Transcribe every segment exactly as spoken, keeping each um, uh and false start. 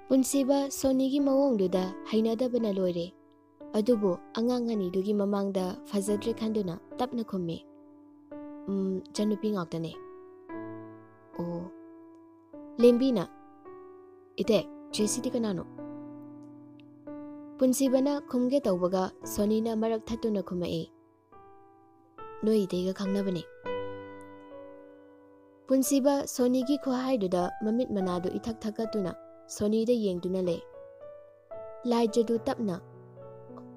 ꯄꯨꯟꯁꯤꯕ ꯁꯣꯅꯤꯒꯤ ꯃꯑꯣꯡꯗꯨꯗ ꯍꯩꯅꯗꯕꯅ ꯂꯣꯏꯔꯦ꯫ ꯑꯗꯨꯕꯨ ꯑꯉꯥꯡ ꯑꯅꯤꯗꯨꯒꯤ ꯃꯃꯥꯡꯗ ꯐꯖꯗ꯭ꯔꯦ ꯈꯟꯗꯨꯅ ꯇꯞꯅ ꯈꯨꯝꯃꯤ, "ꯎꯝ, ꯏꯆꯟꯅꯨꯄꯤ ꯉꯥꯛꯇꯅꯦ꯫" "ꯑꯣ꯫" ꯂꯦꯝꯕꯤꯅ, "ꯏꯇꯦ, ꯆꯦꯁꯤꯗꯤ ꯀꯅꯥꯅꯣ?" ꯄꯨꯟꯁꯤꯕꯅ ꯈꯨꯝꯒꯦ ꯇꯧꯕꯒ ꯁꯣꯅꯤꯅ ꯃꯔꯛ ꯊꯠꯇꯨꯅ ꯈꯨꯝꯃꯛꯏ, "ꯅꯣꯏ ꯏꯇꯩꯒ ꯈꯪꯅꯕꯅꯦ꯫" ꯄꯨꯟꯁꯤꯕ ꯁꯣꯅꯤꯒꯤ ꯈꯨꯍꯥꯏꯗꯨꯗ ꯃꯃꯤꯠ ꯃꯅꯥꯗꯨ ꯏꯊꯛ ꯊꯛꯀꯠꯇꯨꯅ ꯁꯣꯅꯤꯗ ꯌꯦꯡꯗꯨꯅ ꯂꯩ꯫ ꯂꯥꯏꯖꯗꯨ ꯇꯞꯅ,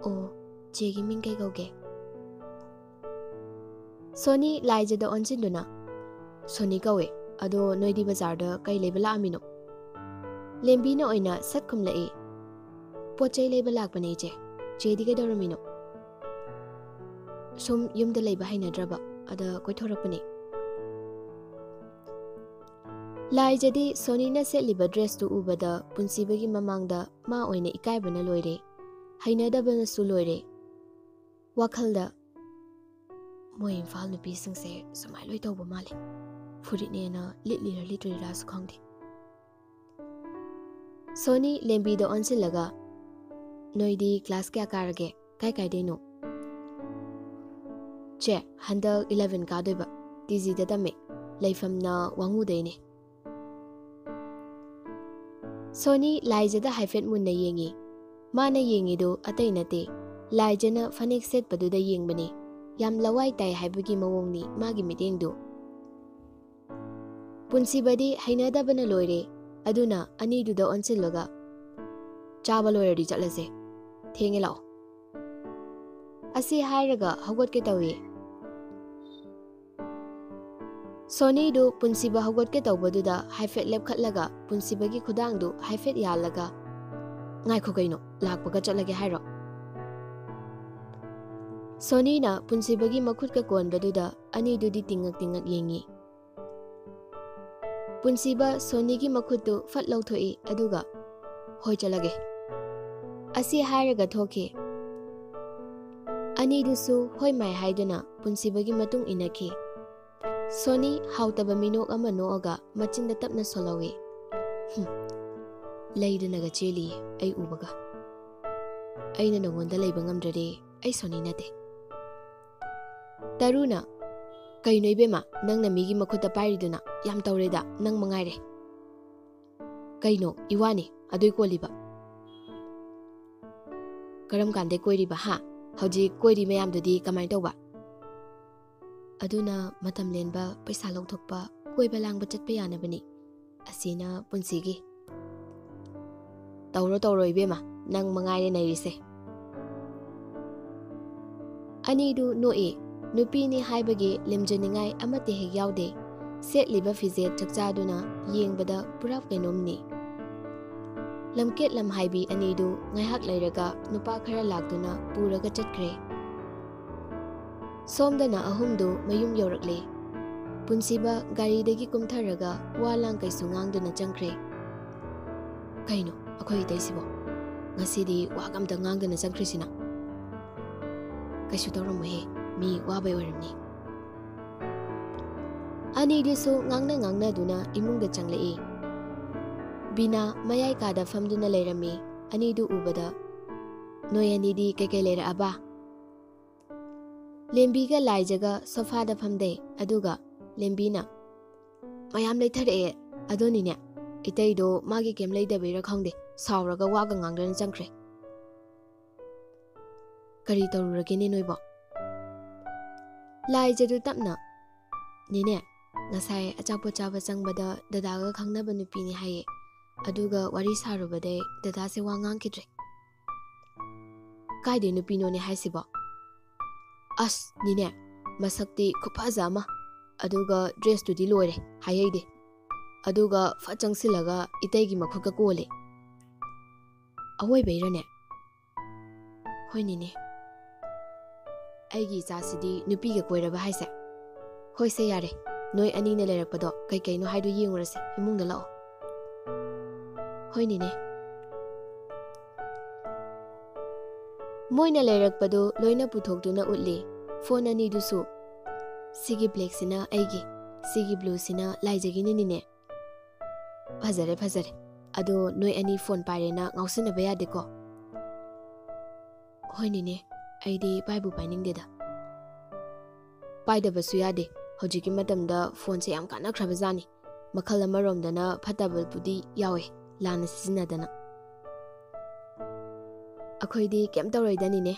"ꯑꯣ, ꯆꯦꯒꯤ ꯃꯤꯡ ꯀꯩ ꯀꯧꯒꯦ?" ꯁꯣꯅꯤ ꯂꯥꯏꯖꯗ ꯑꯣꯟꯁꯤꯟꯗꯨꯅ, "ꯁꯣꯅꯤ ꯀꯧꯋꯦ, ꯑꯗꯣ ꯅꯣꯏꯗꯤ ꯕꯖꯥꯔꯗ ꯀꯩ ꯂꯩꯕ ꯂꯥꯛꯑꯝꯃꯤꯅꯣ?" ꯂꯦꯝꯕꯤꯅ ꯑꯣꯏꯅ ꯁꯠ ꯈꯨꯝꯂꯛꯏ, "ꯄꯣꯠ ꯆꯩ ꯂꯩꯕ ꯂꯥꯛꯄꯅꯦ ꯏꯆꯦ, ꯆꯦꯗꯤ ꯀꯩꯗꯧꯔꯝꯃꯤꯅꯣ?" "ꯁꯨꯝ ꯌꯨꯝꯗ ꯂꯩꯕ ꯍꯩꯅꯗ꯭ꯔꯕ, ꯑꯗ ꯀꯣꯏꯊꯣꯔꯛꯄꯅꯦ꯫" ꯂꯥꯏꯖꯗꯤ ꯁꯣꯅꯤꯅ ꯁꯦꯠꯂꯤꯕ ꯗ꯭ꯔꯦꯁꯇꯨ ꯎꯕꯗ ꯄꯨꯟꯁꯤꯕꯒꯤ ꯃꯃꯥꯡꯗ ꯃꯥ ꯑꯣꯏꯅ ꯏꯀꯥꯏꯕꯅ ꯂꯣꯏꯔꯦ, ꯍꯩꯅꯗꯕꯅꯁꯨ ꯂꯣꯏꯔꯦ꯫ ꯋꯥꯈꯜꯗ, "ꯃꯣꯏ ꯏꯝꯐꯥꯜ ꯅꯨꯄꯤꯁꯤꯡꯁꯦ ꯁꯨꯃꯥꯏ ꯂꯣꯏ ꯇꯧꯕ ꯃꯥꯜꯂꯦ, ꯐꯨꯔꯤꯠꯅꯦꯅ ꯂꯤꯠꯂꯤꯔ ꯂꯤꯠꯇ꯭ꯔꯤꯔꯥꯁꯨ ꯈꯪꯗꯦ꯫" ꯁꯣꯅꯤ ꯂꯦꯝꯕꯤꯗ ꯑꯣꯟꯁꯤꯜꯂꯒ, "ꯅꯣꯏꯗꯤ ꯀ꯭ꯂꯥꯁ ꯀꯌꯥ ꯀꯥꯔꯒꯦ? ꯀꯥꯏ ꯀꯥꯏꯗꯩꯅꯣ?" "ꯆꯦ, ꯍꯟꯗꯛ ꯏꯂꯦꯚꯦꯟ ꯀꯥꯗꯣꯏꯕ, ꯇꯤ ꯖꯤꯗ ꯇꯝꯃꯦ, ꯂꯩꯐꯝꯅ ꯋꯥꯉꯨꯗꯩꯅꯦ꯫" ꯁꯣꯅꯤ ꯂꯥꯏꯖꯗ ꯍꯥꯏꯐꯦꯠ ꯃꯨꯟꯅ ꯌꯦꯡꯉꯤ꯫ ꯃꯥꯅ ꯌꯦꯡꯉꯤꯗꯨ ꯑꯇꯩ ꯅꯠꯇꯦ, ꯂꯥꯏꯖꯅ ꯐꯅꯦꯛ ꯁꯦꯠꯄꯗꯨꯗ ꯌꯦꯡꯕꯅꯤ꯫ ꯌꯥꯝ ꯂꯋꯥꯏ ꯇꯥꯏ ꯍꯥꯏꯕꯒꯤ ꯃꯑꯣꯡꯅꯤ ꯃꯥꯒꯤ ꯃꯤꯠꯌꯦꯡꯗꯨ꯫ ꯄꯨꯟꯁꯤꯕꯗꯤ ꯍꯩꯅꯗꯕꯅ ꯂꯣꯏꯔꯦ꯫ ꯑꯗꯨꯅ ꯑꯅꯤꯗꯨꯗ ꯑꯣꯟꯁꯤꯜꯂꯒ, "ꯆꯥꯕ ꯂꯣꯏꯔꯗꯤ ꯆꯠꯂꯁꯦ, ꯊꯦꯡꯉꯦ, ꯂꯥꯛꯑꯣ꯫" ꯑꯁꯤ ꯍꯥꯏꯔꯒ ꯍꯧꯒꯠꯀꯦ ꯇꯧꯏ꯫ ꯁꯣꯅꯤꯗꯨ ꯄꯨꯟꯁꯤꯕ ꯍꯧꯒꯠꯀꯦ ꯇꯧꯕꯗꯨꯗ ꯍꯥꯏꯐꯦꯠ ꯂꯦꯞꯈꯠꯂꯒ ꯄꯨꯟꯁꯤꯕꯒꯤ ꯈꯨꯗꯥꯡꯗꯨ ꯍꯥꯏꯐꯦꯠ ꯌꯥꯜꯂꯒ, "ꯉꯥꯏꯈꯣ ꯀꯩꯅꯣ, ꯂꯥꯛꯄꯒ ꯆꯠꯂꯒꯦ ꯍꯥꯏꯔꯣ?" ꯁꯣꯅꯤꯅ ꯄꯨꯟꯁꯤꯕꯒꯤ ꯃꯈꯨꯠꯀ ꯀꯣꯟꯕꯗꯨꯗ ꯑꯅꯤꯗꯨꯗꯤ ꯇꯤꯡꯉꯛ ꯇꯤꯡꯉꯛ ꯌꯦꯡꯉꯤ꯫ ꯄꯨꯟꯁꯤꯕ ꯁꯣꯅꯤꯒꯤ ꯃꯈꯨꯠꯇꯨ ꯐꯠ ꯂꯧꯊꯣꯛꯏ, ꯑꯗꯨꯒ, "ꯍꯣꯏ, ꯆꯠꯂꯒꯦ꯫" ꯑꯁꯤ ꯍꯥꯏꯔꯒ ꯊꯣꯛꯈꯤ꯫ ꯑꯅꯤꯗꯨꯁꯨ ꯍꯣꯏ ꯃꯥꯏ ꯍꯥꯏꯗꯨꯅ ꯄꯨꯟꯁꯤꯕꯒꯤ ꯃꯇꯨꯡ ꯏꯟꯅꯈꯤ꯫ ꯁꯣꯅꯤ ꯍꯥꯎꯇꯕ ꯃꯤꯅꯣꯛ ꯑꯃ ꯅꯣꯛꯑꯒ ꯃꯆꯤꯟꯗ ꯇꯞꯅ ꯁꯣꯜꯍꯧꯏ꯫ "ꯍꯨꯝ, ꯂꯩꯗꯨꯅꯒ ꯆꯦꯜꯂꯤꯌꯦ ꯑꯩ ꯎꯕꯒ꯫ ꯑꯩꯅ ꯅꯉꯣꯟꯗ ꯂꯩꯕ ꯉꯝꯗ꯭ꯔꯗꯤ ꯑꯩ ꯁꯣꯅꯤ ꯅꯠꯇꯦ꯫ ꯇꯔꯨꯅ, "ꯀꯩꯅꯣ ꯏꯕꯦꯝꯃ, ꯅꯪꯅ ꯃꯤꯒꯤ ꯃꯈꯨꯠꯇ ꯄꯥꯏꯔꯤꯗꯨꯅ? ꯌꯥꯝ ꯇꯧꯔꯦꯗ, ꯅꯪ ꯃꯉꯥꯏꯔꯦ꯫ ꯀꯩꯅꯣ ꯏꯋꯥꯅꯤ ꯑꯗꯨꯏ ꯀꯣꯜꯂꯤꯕ? ꯀꯔꯝ ꯀꯥꯟꯗꯩ ꯀꯣꯏꯔꯤꯕ, ꯍꯥ? ꯍꯧꯖꯤꯛ ꯀꯣꯏꯔꯤ ꯃꯌꯥꯝꯗꯨꯗꯤ ꯀꯃꯥꯏ ꯇꯧꯕ?" ꯑꯗꯨꯅ ꯃꯇꯝ ꯂꯦꯟꯕ, ꯄꯩꯁꯥ ꯂꯧꯊꯣꯛꯄ, ꯀꯣꯏꯕ ꯂꯥꯡꯕ ꯆꯠꯄ ꯌꯥꯅꯕꯅꯤ꯫ ꯑꯁꯤꯅ ꯄꯨꯟꯁꯤꯒꯤ꯫ ꯇꯧꯔꯣ ꯇꯧꯔꯣ ꯏꯕꯦꯝꯃ, ꯅꯪ ꯃꯉꯥꯏꯔꯦ ꯅꯩꯔꯤꯁꯦ꯫ ꯑꯅꯤꯗꯨ ꯅꯣꯛꯏ꯫ ꯅꯨꯄꯤꯅꯤ ꯍꯥꯏꯕꯒꯤ ꯂꯦꯝꯖꯅꯤꯡꯉꯥꯏ ꯑꯃꯠꯇ ꯍꯦꯛ ꯌꯥꯎꯗꯦ꯫ ꯁꯦꯠꯂꯤꯕ ꯐꯤꯖꯦꯠ ꯆꯛꯆꯥꯗꯨꯅ ꯌꯦꯡꯕꯗ ꯄꯨꯔꯥ ꯀꯩꯅꯣꯝꯅꯤ꯫ ꯂꯝꯀꯦꯠ ꯂꯝꯍꯥꯏꯕꯤ ꯑꯅꯤꯗꯨ ꯉꯥꯏꯍꯥꯛ ꯂꯩꯔꯒ ꯅꯨꯄꯥ ꯈꯔ ꯂꯥꯛꯇꯨꯅ ꯄꯨꯔꯒ ꯆꯠꯈ꯭ꯔꯦ꯫ ꯁꯣꯝꯗꯅ ꯑꯍꯨꯝꯗꯨ ꯃꯌꯨꯝ ꯌꯧꯔꯛꯂꯦ꯫ ꯄꯨꯟꯁꯤꯕ ꯒꯥꯔꯤꯗꯒꯤ ꯀꯨꯝꯊꯔꯒ ꯋꯥ ꯂꯥꯡ ꯀꯩꯁꯨ ꯉꯥꯡꯗꯨꯅ ꯆꯪꯈ꯭ꯔꯦ꯫ "ꯀꯩꯅꯣ ꯑꯩꯈꯣꯏ ꯏꯇꯩꯁꯤꯕꯣ? ꯉꯁꯤꯗꯤ ꯋꯥꯒ ꯑꯝꯇ ꯉꯥꯡꯗꯅ ꯆꯪꯈ꯭ꯔꯤꯁꯤꯅ?" "ꯀꯩꯁꯨ ꯇꯧꯔꯝꯃꯣꯏꯍꯦ, ꯃꯤ ꯋꯥꯕꯩ ꯑꯣꯏꯔꯝꯅꯤ꯫" ꯑꯅꯤꯗꯨꯁꯨ ꯉꯥꯡꯅ ꯉꯥꯡꯅꯗꯨꯅ ꯏꯃꯨꯡꯗ ꯆꯪꯂꯛꯏ꯫ ꯕꯤꯅꯥ ꯃꯌꯥꯏ ꯀꯥꯗ ꯐꯝꯗꯨꯅ ꯂꯩꯔꯝꯃꯤ꯫ ꯑꯅꯤꯗꯨ ꯎꯕꯗ, "ꯅꯣꯏ ꯑꯅꯤꯗꯤ ꯀꯩꯀꯩ ꯂꯩꯔꯛꯑꯕ?" ꯂꯦꯝꯕꯤꯒ ꯂꯥꯏꯖꯒ ꯁꯣꯐꯥꯗ ꯐꯝꯗꯩ꯫ ꯑꯗꯨꯒ ꯂꯦꯝꯕꯤꯅ, "ꯃꯌꯥꯝ ꯂꯩꯊꯔꯛꯑꯦ꯫ ꯑꯗꯣꯅꯤꯅꯦ, ꯏꯇꯩꯗꯣ ꯃꯥꯒꯤ ꯀꯩꯝ ꯂꯩꯗꯕꯩꯔꯥ ꯈꯪꯗꯦ, ꯁꯥꯎꯔꯒ ꯋꯥꯒ ꯉꯥꯡꯗꯅ ꯆꯪꯈ꯭ꯔꯦ꯫ ꯀꯔꯤ ꯇꯧꯔꯨꯔꯒꯦꯅꯦ ꯅꯣꯏꯕꯣ?" ꯂꯥꯏꯖꯗꯨ ꯇꯞꯅ, "ꯅꯦꯅꯦ, ꯉꯁꯥꯏ ꯑꯆꯥꯄꯣꯠ ꯆꯥꯕ ꯆꯪꯕꯗ ꯗꯗꯥꯒ ꯈꯪꯅꯕ ꯅꯨꯄꯤꯅꯤ ꯍꯥꯏꯌꯦ꯫ ꯑꯗꯨꯒ ꯋꯥꯔꯤ ꯁꯥꯔꯨꯕꯗꯩ ꯗꯗꯥꯁꯦ ꯋꯥ ꯉꯥꯡꯈꯤꯗ꯭ꯔꯦ꯫" "ꯀꯥꯏꯗꯩ ꯅꯨꯄꯤꯅꯣꯅꯦ ꯍꯥꯏꯁꯤꯕꯣ?" "ꯑꯁ ꯅꯤꯅꯦ, ꯃꯁꯛꯇꯤ ꯈꯨꯐꯖ ꯑꯃ, ꯑꯗꯨꯒ ꯗ꯭ꯔꯦꯁꯇꯨꯗꯤ ꯂꯣꯏꯔꯦ ꯍꯥꯏꯍꯩꯗꯦ꯫ ꯑꯗꯨꯒ ꯐꯠ ꯆꯪꯁꯤꯜꯂꯒ ꯏꯇꯩꯒꯤ ꯃꯈꯨꯠꯀ ꯀꯣꯜꯂꯦ꯫" "ꯑꯋꯣꯏꯕꯩꯔꯅꯦ?" "ꯍꯣꯏ ꯅꯤꯅꯦ, ꯑꯩꯒꯤ ꯏꯆꯥꯁꯤꯗꯤ ꯅꯨꯄꯤꯒ ꯀꯣꯏꯔꯕ ꯍꯥꯏꯁꯦ꯫ ꯍꯣꯏꯁꯦ ꯌꯥꯔꯦ, ꯅꯣꯏ ꯑꯅꯤꯅ ꯂꯩꯔꯛꯄꯗꯣ ꯀꯩꯀꯩꯅꯣ ꯍꯥꯏꯗꯣ ꯌꯦꯡꯉꯨꯔꯁꯦ, ꯏꯃꯨꯡꯗ ꯂꯥꯛꯑꯣ꯫" "ꯍꯣꯏ ꯅꯤꯅꯦ꯫" ꯃꯣꯏꯅ ꯂꯩꯔꯛꯄꯗꯨ ꯂꯣꯏꯅ ꯄꯨꯊꯣꯛꯇꯨꯅ ꯎꯠꯂꯤ꯫ ꯐꯣꯟ ꯑꯅꯤꯗꯨꯁꯨ, "ꯁꯤꯒꯤ ꯕ꯭ꯂꯦꯛꯁꯤꯅ ꯑꯩꯒꯤ, ꯁꯤꯒꯤ ꯕ꯭ꯂꯨꯁꯤꯅ ꯂꯥꯏꯖꯒꯤꯅꯤ ꯅꯤꯅꯦ꯫" "ꯐꯖꯔꯦ, ꯐꯖꯔꯦ꯫ ꯑꯗꯣ ꯅꯣꯏ ꯑꯅꯤ ꯐꯣꯟ ꯄꯥꯏꯔꯦꯅ ꯉꯥꯎꯁꯤꯟꯅꯕ ꯌꯥꯗꯦꯀꯣ? ꯍꯣꯏ ꯅꯦꯅꯦ, ꯑꯩꯗꯤ ꯄꯥꯏꯕꯨ ꯄꯥꯏꯅꯤꯡꯗꯦꯗ꯫ ꯄꯥꯏꯗꯕꯁꯨ ꯌꯥꯗꯦ꯫ ꯍꯧꯖꯤꯛꯀꯤ ꯃꯇꯝꯗ ꯐꯣꯟꯁꯦ ꯌꯥꯝ ꯀꯥꯟꯅꯈ꯭ꯔꯕꯖꯥꯠꯅꯤ꯫ ꯃꯈꯜ ꯑꯃꯔꯣꯝꯗꯅ ꯐꯠꯇꯕꯕꯨꯗꯤ ꯌꯥꯎꯋꯦ, ꯂꯥꯟꯅ ꯁꯤꯖꯤꯟꯅꯗꯅ꯫ ꯑꯩꯈꯣꯏꯗꯤ ꯀꯩꯝ ꯇꯧꯔꯣꯏꯗ ꯅꯦꯅꯦ꯫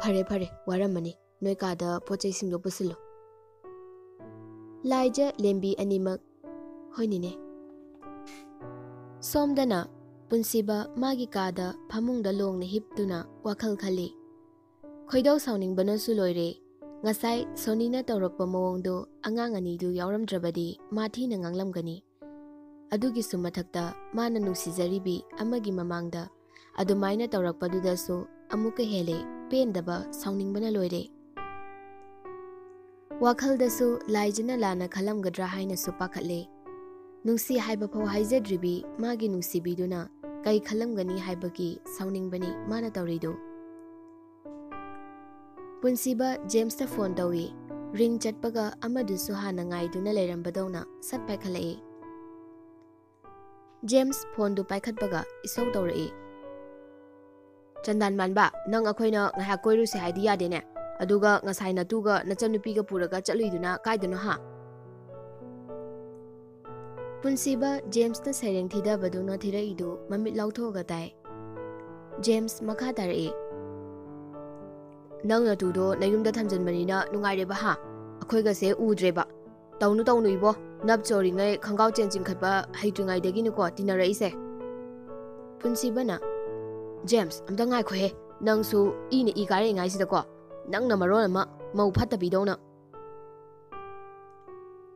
ꯐꯔꯦ ꯐꯔꯦ, ꯋꯥꯔꯝꯃꯅꯤ꯫ ꯅꯣꯏ ꯀꯥꯗ ꯄꯣꯠ ꯆꯩꯁꯤꯡꯗꯣ ꯄꯨꯁꯤꯜꯂꯨ꯫ ꯂꯥꯏꯖ ꯂꯦꯝꯕꯤ ꯑꯅꯤꯃꯛ, ꯍꯣꯏ ꯅꯦꯅꯦ꯫ ꯁꯣꯝꯗꯅ ꯄꯨꯟꯁꯤꯕ ꯃꯥꯒꯤ ꯀꯥꯗ ꯐꯃꯨꯡꯗ ꯂꯣꯡꯅ ꯍꯤꯞꯇꯨꯅ ꯋꯥꯈꯜ ꯈꯜꯂꯤ꯫ ꯈꯣꯏꯗꯧ ꯁꯥꯎꯅꯤꯡꯕꯅꯁꯨ ꯂꯣꯏꯔꯦ꯫ ꯉꯁꯥꯏ ꯁꯣꯅꯤꯅ ꯇꯧꯔꯛꯄ ꯃꯑꯣꯡꯗꯣ ꯑꯉꯥꯡ ꯑꯅꯤꯗꯨ ꯌꯥꯎꯔꯝꯗ꯭ꯔꯕꯗꯤ ꯃꯥ ꯊꯤꯅ ꯉꯥꯡꯂꯝꯒꯅꯤ꯫ ꯑꯗꯨꯒꯤꯁꯨ ꯃꯊꯛꯇ ꯃꯥꯅ ꯅꯨꯡꯁꯤꯖꯔꯤꯕꯤ ꯑꯃꯒꯤ ꯃꯃꯥꯡꯗ ꯑꯗꯨꯃꯥꯏꯅ ꯇꯧꯔꯛꯄꯗꯨꯗꯁꯨ ꯑꯃꯨꯛꯀ ꯍꯦꯜꯂꯦ ꯄꯦꯟꯗꯕ, ꯁꯥꯎꯅꯤꯡꯕꯅ ꯂꯣꯏꯔꯦ꯫ ꯋꯥꯈꯜꯗꯁꯨ ꯂꯥꯏꯖꯅ ꯂꯥꯟꯅ ꯈꯜꯂꯝꯒꯗ꯭ꯔꯥ ꯍꯥꯏꯅꯁꯨ ꯄꯥꯈꯠꯂꯦ꯫ ꯅꯨꯡꯁꯤ ꯍꯥꯏꯕ ꯐꯥꯎ ꯍꯥꯏꯖꯗ꯭ꯔꯤꯕꯤ ꯃꯥꯒꯤ ꯅꯨꯡꯁꯤꯕꯤꯗꯨꯅ ꯀꯩ ꯈꯜꯂꯝꯒꯅꯤ ꯍꯥꯏꯕꯒꯤ ꯁꯥꯎꯅꯤꯡꯕꯅꯤ ꯃꯥꯅ ꯇꯧꯔꯤꯗꯨ꯫ ꯄꯨꯟꯁꯤꯕ ꯖꯦꯝꯁꯇ ꯐꯣꯟ ꯇꯧꯏ꯫ ꯔꯤꯡ ꯆꯠꯄꯒ ꯑꯃꯗꯨꯁꯨ ꯍꯥꯟꯅ ꯉꯥꯏꯗꯨꯅ ꯂꯩꯔꯝꯕꯗꯧꯅ ꯁꯠ ꯄꯥꯏꯈꯠꯂꯛꯏ꯫ ꯖꯦꯝꯁ ꯐꯣꯟꯗꯨ ꯄꯥꯏꯈꯠꯄꯒ ꯏꯁꯧ ꯇꯧꯔꯛꯏ꯫ "ꯆꯟꯗꯥꯟ ꯃꯥꯟꯕ, ꯅꯪ ꯑꯩꯈꯣꯏꯅ ꯉꯥꯏꯍꯥꯛ ꯀꯣꯏꯔꯨꯁꯦ ꯍꯥꯏꯗꯤ ꯌꯥꯗꯦꯅꯦ? ꯑꯗꯨꯒ ꯉꯁꯥꯏ ꯅꯇꯨꯒ ꯅꯆꯟꯅꯨꯄꯤꯒ ꯄꯨꯔꯒ ꯆꯠꯂꯨꯏꯗꯨꯅ ꯀꯥꯏꯗꯅꯣ ꯍꯥ?" ꯄꯨꯟꯁꯤꯕ ꯖꯦꯝꯁꯅ ꯁꯩꯔꯦꯡ ꯊꯤꯗꯕꯗꯨꯅ ꯊꯤꯔꯛꯏꯗꯨ ꯃꯃꯤꯠ ꯂꯥꯎꯊꯣꯛꯑꯒ ꯇꯥꯏ꯫ ꯖꯦꯝꯁ ꯃꯈꯥ ꯇꯥꯔꯛꯏ꯫ "ꯅꯪ ꯅꯇꯨꯗꯣ ꯅꯌꯨꯝꯗ ꯊꯝꯖꯤꯟꯕꯅꯤꯅ ꯅꯨꯡꯉꯥꯏꯔꯦꯕ ꯍꯥ? ꯑꯩꯈꯣꯏꯒꯁꯦ ꯎꯗ꯭ꯔꯦꯕ꯫ ꯇꯧꯅꯨ ꯇꯧꯅꯨ ꯏꯕꯣ, ꯅꯞ ꯆꯣꯔꯤꯉꯩ ꯈꯣꯡꯒ꯭ꯔꯥꯎ ꯆꯦꯟ ꯆꯤꯡꯈꯠꯄ ꯍꯩꯇ꯭ꯔꯤꯉꯩꯗꯒꯤꯅꯤꯀꯣ ꯇꯤꯟꯅꯔꯛꯏꯁꯦ꯫" ꯄꯨꯟꯁꯤꯕꯅ, "ꯖꯦꯝꯁ, ꯑꯝꯇ ꯉꯥꯏꯈꯣꯍꯦ, ꯅꯪꯁꯨ ꯏꯅ ꯏ ꯀꯥꯔꯛꯏꯉꯥꯏꯁꯤꯗꯀꯣ, ꯅꯪꯅ ꯃꯔꯣꯜ ꯑꯃ ꯃꯧ ꯐꯠꯇꯕꯤꯗꯧꯅ꯫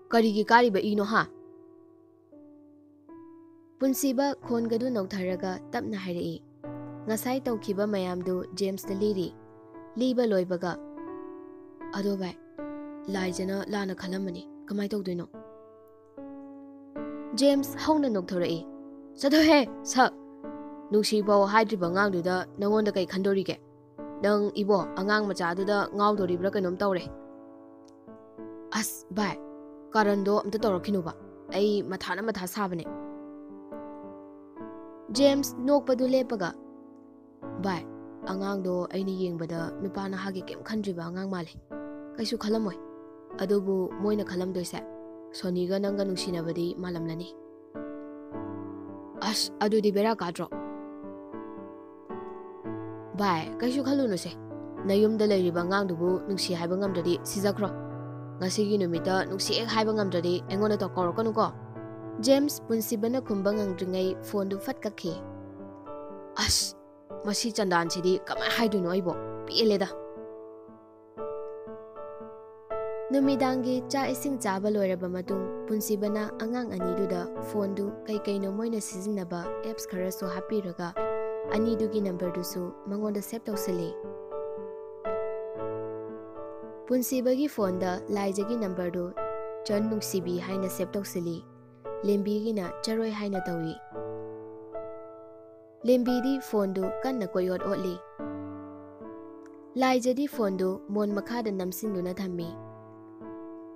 ꯀꯔꯤꯒꯤ ꯀꯥꯔꯤꯕ ꯏꯅꯣ ꯍꯥ?" ꯄꯨꯟꯁꯤꯕ ꯈꯣꯟꯒꯗꯨ ꯅꯧꯊꯔꯒ ꯇꯞꯅ ꯍꯥꯏꯔꯛꯏ꯫ ꯉꯁꯥꯏ ꯇꯧꯈꯤꯕ ꯃꯌꯥꯝꯗꯨ ꯖꯦꯝꯁꯇ ꯂꯤꯔꯤ꯫ ꯂꯤꯕ ꯂꯣꯏꯕꯒ, "ꯑꯗꯣ ꯚꯥꯏ, ꯂꯥꯏꯖꯅ ꯂꯥꯟꯅ ꯈꯜꯂꯝꯃꯅꯤ, ꯀꯃꯥꯏ ꯇꯧꯗꯣꯏꯅꯣ?" ꯖꯦꯝꯁ ꯍꯧꯅ ꯅꯣꯛꯊꯣꯔꯛꯏ꯫ "ꯆꯠꯊꯣꯛꯍꯦ, ꯁꯛ! ꯅꯨꯡꯁꯤꯐꯥꯎ ꯍꯥꯏꯗ꯭ꯔꯤꯕ ꯑꯉꯥꯡꯗꯨꯗ ꯅꯉꯣꯟꯗ ꯀꯩ ꯈꯟꯗꯣꯔꯤꯒꯦ? ꯅꯪ ꯏꯕꯣ, ꯑꯉꯥꯡ ꯃꯆꯥꯗꯨꯗ ꯉꯥꯎꯗꯣꯔꯤꯕ꯭ꯔꯥ ꯀꯩꯅꯣꯝ ꯇꯧꯔꯦ꯫ ꯑꯁ ꯚꯥꯏ, ꯀꯥꯔꯟꯗꯣ ꯑꯝꯇ ꯇꯧꯔꯛꯈꯤꯅꯨꯕ, ꯑꯩ ꯃꯊꯥꯅ ꯃꯊꯥ ꯁꯥꯕꯅꯦ꯫ ꯖꯦꯝꯁ ꯅꯣꯛꯄꯗꯨ ꯂꯦꯞꯄꯒ, "ꯚꯥꯏ, ꯑꯉꯥꯡꯗꯣ ꯑꯩꯅ ꯌꯦꯡꯕꯗ ꯅꯨꯄꯥ ꯅꯍꯥꯒꯤ ꯀꯩꯝ ꯈꯟꯗ꯭ꯔꯤꯕ ꯑꯉꯥꯡ ꯃꯥꯜꯂꯦ꯫ ꯀꯩꯁꯨ ꯈꯜꯂꯝꯃꯣꯏ꯫ ꯑꯗꯨꯕꯨ ꯃꯣꯏꯅ ꯈꯜꯂꯝꯗꯣꯏꯁꯦ ꯁꯣꯅꯤꯒ ꯅꯪꯒ ꯅꯨꯡꯁꯤꯅꯕꯗꯤ ꯃꯥꯜꯂꯝꯂꯅꯤ꯫" "ꯑꯁ, ꯑꯗꯨꯗꯤ ꯕꯦꯔꯥ ꯀꯥꯗ꯭ꯔꯣ?" "ꯚꯥꯏ, ꯀꯩꯁꯨ ꯈꯜꯂꯨꯅꯨꯁꯦ꯫ ꯅꯌꯨꯝꯗ ꯂꯩꯔꯤꯕ ꯑꯉꯥꯡꯗꯨꯕꯨ ꯅꯨꯡꯁꯤ ꯍꯥꯏꯕ ꯉꯝꯗ꯭ꯔꯗꯤ ꯁꯤꯖꯈ꯭ꯔꯣ꯫ ꯉꯁꯤꯒꯤ ꯅꯨꯃꯤꯠꯇ ꯅꯨꯡꯁꯤ ꯍꯦꯛ ꯍꯥꯏꯕ ꯉꯝꯗ꯭ꯔꯗꯤ ꯑꯩꯉꯣꯟꯗ ꯇꯣꯛ ꯀꯧꯔꯛꯀꯅꯨꯀꯣ꯫" ꯖꯦꯝꯁ ꯄꯨꯟꯁꯤꯕꯅ ꯈꯨꯝꯕ ꯉꯝꯗ꯭ꯔꯤꯉꯩ ꯐꯣꯟꯗꯨ ꯐꯠ ꯀꯛꯈꯤ꯫ "ꯑꯁ, ꯃꯁꯤ ꯆꯟꯗꯥꯟꯁꯤꯗꯤ ꯀꯃꯥꯏ ꯍꯥꯏꯗꯣꯏꯅꯣ ꯑꯩꯕꯣ? ꯄꯦꯜꯂꯦꯗ꯫" ꯅꯨꯃꯤꯗꯥꯡꯒꯤ ꯆꯥꯛ ꯏꯁꯤꯡ ꯆꯥꯕ ꯂꯣꯏꯔꯕ ꯃꯇꯨꯡ, ꯄꯨꯟꯁꯤꯕꯅ ꯑꯉꯥꯡ ꯑꯅꯤꯗꯨꯗ ꯐꯣꯟꯗꯨ ꯀꯩ ꯀꯩꯅꯣ ꯃꯣꯏꯅ ꯁꯤꯖꯤꯟꯅꯕ ꯑꯦꯞꯁ ꯈꯔꯁꯨ ꯍꯥꯞꯄꯤꯔꯒ, ꯑꯅꯤꯗꯨꯒꯤ ꯅꯝꯕꯔꯗꯨꯁꯨ ꯃꯉꯣꯟꯗ ꯁꯦꯚ ꯇꯧꯁꯤꯜꯂꯤ꯫ ꯄꯨꯟꯁꯤꯕꯒꯤ ꯐꯣꯟꯗ ꯂꯥꯏꯖꯒꯤ ꯅꯝꯕꯔꯗꯨ ꯆꯟ ꯅꯨꯡꯁꯤꯕꯤ ꯍꯥꯏꯅ ꯁꯦꯚ ꯇꯧꯁꯤꯜꯂꯤ꯫ ꯂꯦꯝꯕꯤꯒꯤꯅ ꯆꯔꯣꯏ ꯍꯥꯏꯅ ꯇꯧꯏ꯫ ꯂꯦꯝꯕꯤꯗꯤ ꯐꯣꯟꯗꯨ ꯀꯟꯅ ꯀꯣꯏꯑꯣꯠ ꯑꯣꯠꯂꯤ꯫ ꯂꯥꯏꯖꯗꯤ ꯐꯣꯟꯗꯨ ꯃꯣꯟ ꯃꯈꯥꯗ ꯅꯝꯁꯤꯟꯗꯨꯅ ꯊꯝꯃꯤ꯫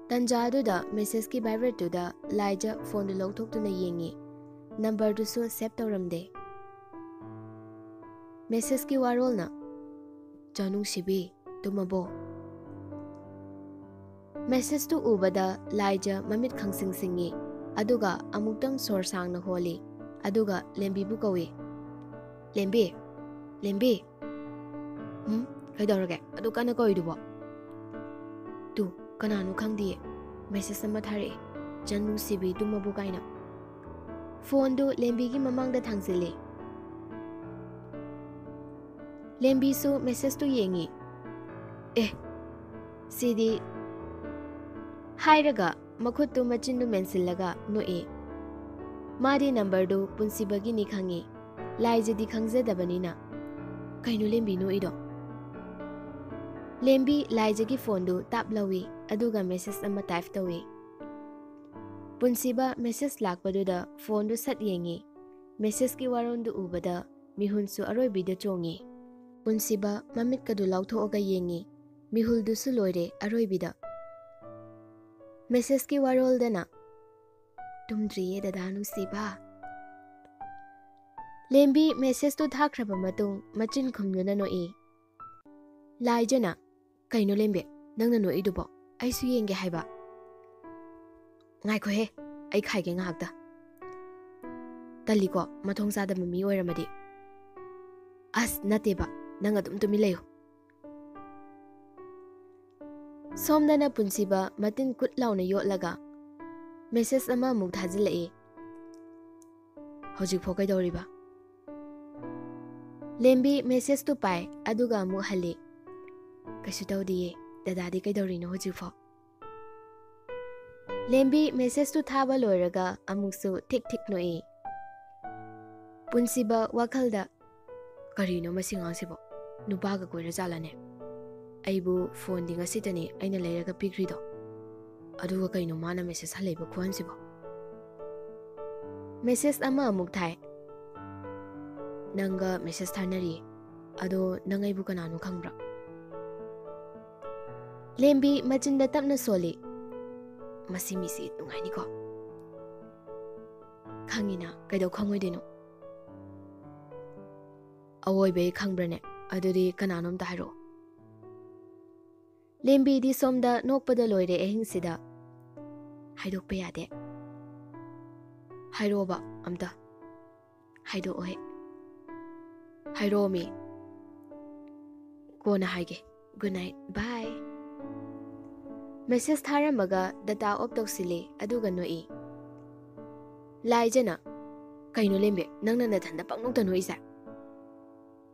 ꯇꯟꯖꯥꯗꯨꯗ ꯃꯦꯁꯦꯖꯀꯤ ꯚꯥꯏꯕ꯭ꯔꯦꯠꯇꯨꯗ ꯂꯥꯏꯖ ꯐꯣꯟꯗꯨ ꯂꯧꯊꯣꯛꯇꯨꯅ ꯌꯦꯡꯉꯤ꯫ ꯅꯝꯕꯔꯗꯨꯁꯨ ꯁꯦꯚ ꯇꯧꯔꯝꯗꯦ꯫ ꯃꯦꯁꯦꯖꯀꯤ ꯋꯥꯔꯣꯜꯅ, "ꯆꯥ ꯅꯨꯡꯁꯤꯕꯤ, ꯇꯨꯝꯃꯕꯣ?" ꯃꯦꯁꯦꯖꯇꯨ ꯎꯕꯗ ꯂꯥꯏꯖ ꯃꯃꯤꯠ ꯈꯪꯁꯤꯡ ꯁꯤꯡꯉꯤ, ꯑꯗꯨꯒ ꯑꯃꯨꯛꯇꯪ ꯁꯣꯔ ꯁꯥꯡꯅ ꯍꯣꯜꯂꯤ, ꯑꯗꯨꯒ ꯂꯦꯝꯕꯤꯕꯨ ꯀꯧꯏ꯫ "ꯂꯦꯝꯕꯤ, ꯂꯦꯝꯕꯤ!" "ꯎꯝ? ꯀꯩꯗꯧꯔꯒꯦ? ꯑꯗꯨ ꯀꯟꯅ ꯀꯧꯏꯗꯨꯕꯣ?" "ꯇꯨ, ꯀꯅꯥꯅꯣ ꯈꯪꯗꯤꯌꯦ, ꯃꯦꯁꯦꯖ ꯑꯃ ꯊꯥꯔꯛꯑꯦ, 'ꯆꯟ ꯅꯨꯡꯁꯤꯕꯤ ꯇꯨꯝꯃꯕꯣ?' ꯀꯥꯏꯅ꯫" ꯐꯣꯟꯗꯨ ꯂꯦꯝꯕꯤꯒꯤ ꯃꯃꯥꯡꯗ ꯊꯥꯡꯖꯤꯜꯂꯤ꯫ ꯂꯦꯝꯕꯤꯁꯨ ꯃꯦꯁꯦꯖꯇꯨ ꯌꯦꯡꯉꯤ꯫ "ꯑꯦ, ꯁꯤꯗꯤ" ꯍꯥꯏꯔꯒ ꯃꯈꯨꯠꯇꯨ ꯃꯆꯤꯟꯗꯨ ꯃꯦꯟꯁꯤꯜꯂꯒ ꯅꯣꯛꯏ꯫ ꯃꯥꯗꯤ ꯅꯝꯕꯔꯗꯨ ꯄꯨꯟꯁꯤꯕꯒꯤꯅꯤ ꯈꯪꯉꯤ꯫ ꯂꯥꯏꯖꯗꯤ ꯈꯪꯖꯗꯕꯅꯤꯅ꯫ "ꯀꯩꯅꯣ ꯂꯦꯝꯕꯤ ꯅꯣꯛꯏꯗꯣ?" ꯂꯦꯝꯕꯤ ꯂꯥꯏꯖꯒꯤ ꯐꯣꯟꯗꯨ ꯇꯥꯞ ꯂꯧꯏ, ꯑꯗꯨꯒ ꯃꯦꯁꯦꯖ ꯑꯃ ꯇꯥꯏꯞ ꯇꯧꯏ꯫ ꯄꯨꯟꯁꯤꯕ ꯃꯦꯁꯦꯖ ꯂꯥꯛꯄꯗꯨꯗ ꯐꯣꯟꯗꯨ ꯁꯠ ꯌꯦꯡꯉꯤ꯫ ꯃꯦꯁꯦꯖꯀꯤ ꯋꯥꯔꯣꯜꯗꯨ ꯎꯕꯗ ꯃꯤꯍꯨꯟꯁꯨ ꯑꯔꯣꯏꯕꯤꯗ ꯆꯣꯡꯉꯤ꯫ ꯄꯨꯟꯁꯤꯕ ꯃꯃꯤꯠꯀꯗꯨ ꯂꯥꯎꯊꯣꯛꯑꯒ ꯌꯦꯡꯉꯤ꯫ ꯃꯤꯍꯨꯜꯗꯨꯁꯨ ꯂꯣꯏꯔꯦ ꯑꯔꯣꯏꯕꯤꯗ꯫ ꯃꯦꯁꯦꯖꯀꯤ ꯋꯥꯔꯣꯜꯗꯅ, "ꯇꯨꯝꯗ꯭ꯔꯤꯌꯦ ꯗꯗꯥ ꯅꯨꯡꯁꯤꯕ꯫" ꯂꯦꯝꯕꯤ message ꯇꯨ ꯊꯥꯈ꯭ꯔꯕ ꯃꯇꯨꯡ ꯃꯆꯤꯟ ꯈꯨꯝꯗꯨꯅ ꯅꯣꯛꯏ꯫ ꯂꯥꯏꯖꯅ, "ꯀꯩꯅꯣ ꯂꯦꯝꯕꯤ, ꯅꯪꯅ ꯅꯣꯛꯏꯗꯨꯕꯣ? ꯑꯩꯁꯨ ꯌꯦꯡꯒꯦ ꯍꯥꯏꯕ?" "ꯉꯥꯏꯈꯣꯍꯦ, ꯑꯩ ꯈꯥꯏꯒꯦ ꯉꯥꯏꯍꯥꯛꯇ꯫ ꯇꯜꯂꯤꯀꯣ, ꯃꯊꯣꯡ ꯆꯥꯗꯕ ꯃꯤ ꯑꯣꯏꯔꯝꯃꯗꯤ?" "ꯑꯁ, ꯅꯠꯇꯦꯕ, ꯅꯪ ꯑꯗꯨꯝ ꯇꯨꯃꯤꯟ ꯂꯩꯌꯨ꯫" ꯁꯣꯝꯗꯅ ꯄꯨꯟꯁꯤꯕ ꯃꯇꯤꯟ ꯀꯨꯠ ꯂꯥꯎꯅ ꯌꯣꯠꯂꯒ message ꯑꯃ ꯑꯃꯨꯛ ꯊꯥꯖꯤꯜꯂꯛꯏ꯫ "ꯍꯧꯖꯤꯛꯐꯥꯎ ꯀꯩꯗꯧꯔꯤꯕ?" ꯂꯦꯝꯕꯤ message ꯇꯨ ꯄꯥꯏ, ꯑꯗꯨꯒ ꯑꯃꯨꯛ ꯍꯜꯂꯤ꯫ "ꯀꯩꯁꯨ ꯇꯧꯗꯤꯌꯦ꯫ ꯗꯗꯥꯗꯤ ꯀꯩꯗꯧꯔꯤꯅꯣ ꯍꯧꯖꯤꯛꯐꯥꯎ?" ꯂꯦꯝꯕꯤ message ꯇꯨ ꯊꯥꯕ ꯂꯣꯏꯔꯒ ꯑꯃꯨꯛꯁꯨ ꯊꯤꯛ ꯊꯤꯛ ꯅꯣꯛꯏ꯫ ꯄꯨꯟꯁꯤꯕ ꯋꯥꯈꯜꯗ, "ꯀꯔꯤꯅꯣ ꯃꯁꯤ ꯑꯉꯥꯡꯁꯤꯕꯣ? ꯅꯨꯄꯥꯒ ꯀꯣꯏꯔꯖꯥꯠꯂꯅꯦ? ꯑꯩꯕꯨ phone ꯗꯤ ꯉꯁꯤꯇꯅꯤ ꯑꯩꯅ ꯂꯩꯔꯒ ꯄꯤꯈ꯭ꯔꯤꯗꯣ꯫ ꯑꯗꯨꯒ ꯀꯩꯅꯣ ꯃꯥꯅ message ꯍꯜꯂꯛꯏꯕ ꯈꯨꯍꯟꯁꯤꯕꯣ?" Message ꯑꯃ ꯑꯃꯨꯛ ꯊꯥꯏ꯫ "ꯅꯪꯒ message ꯊꯥꯅꯔꯤ꯫ ꯑꯗꯣ ꯅꯪ ꯑꯩꯕꯨ ꯀꯅꯥꯅꯣ ꯈꯪꯕ꯭ꯔꯥ?" ꯂꯦꯝꯕꯤ ꯃꯆꯤꯟꯗ ꯇꯞꯅ ꯁꯣꯜꯂꯤ꯫ "ꯃꯁꯤ ꯃꯤꯁꯤ ꯅꯨꯡꯉꯥꯏꯅꯤꯀꯣ꯫" "ꯈꯪꯉꯤꯅ, ꯀꯩꯗꯧ ꯈꯪꯉꯣꯏꯗꯣꯏꯅꯣ?" "ꯑꯋꯣꯏꯕꯩ ꯈꯪꯕ꯭ꯔꯅꯦ? ꯑꯗꯨꯗꯤ ꯀꯅꯥꯅꯣ ꯑꯝꯇ ꯍꯥꯏꯔꯛꯑꯣ꯫" ꯂꯦꯝꯕꯤꯗꯤ ꯁꯣꯝꯗ ꯅꯣꯛꯄꯗ ꯂꯣꯏꯔꯦ ꯑꯍꯤꯡꯁꯤꯗ꯫ "ꯍꯥꯏꯗꯣꯛꯄ ꯌꯥꯗꯦ꯫" "ꯍꯥꯏꯔꯛꯑꯣꯕ ꯑꯝꯇ꯫" "ꯍꯥꯏꯗꯣꯛꯑꯣꯍꯦ꯫" "ꯍꯥꯏꯔꯛꯑꯣꯃꯤ꯫" "ꯀꯣꯟꯅ ꯍꯥꯏꯒꯦ꯫ Good night, bye꯫" Message ꯊꯥꯔꯝꯃꯒ data off ꯇꯧꯁꯤꯜꯂꯤ, ꯑꯗꯨꯒ ꯅꯣꯛꯏ꯫ ꯂꯥꯏꯖꯅ, "ꯀꯩꯅꯣ ꯂꯦꯝꯕꯤ, ꯅꯪꯅ ꯅꯊꯟꯗ ꯄꯪꯅꯣꯛꯇ ꯅꯣꯛꯏꯁꯦ?"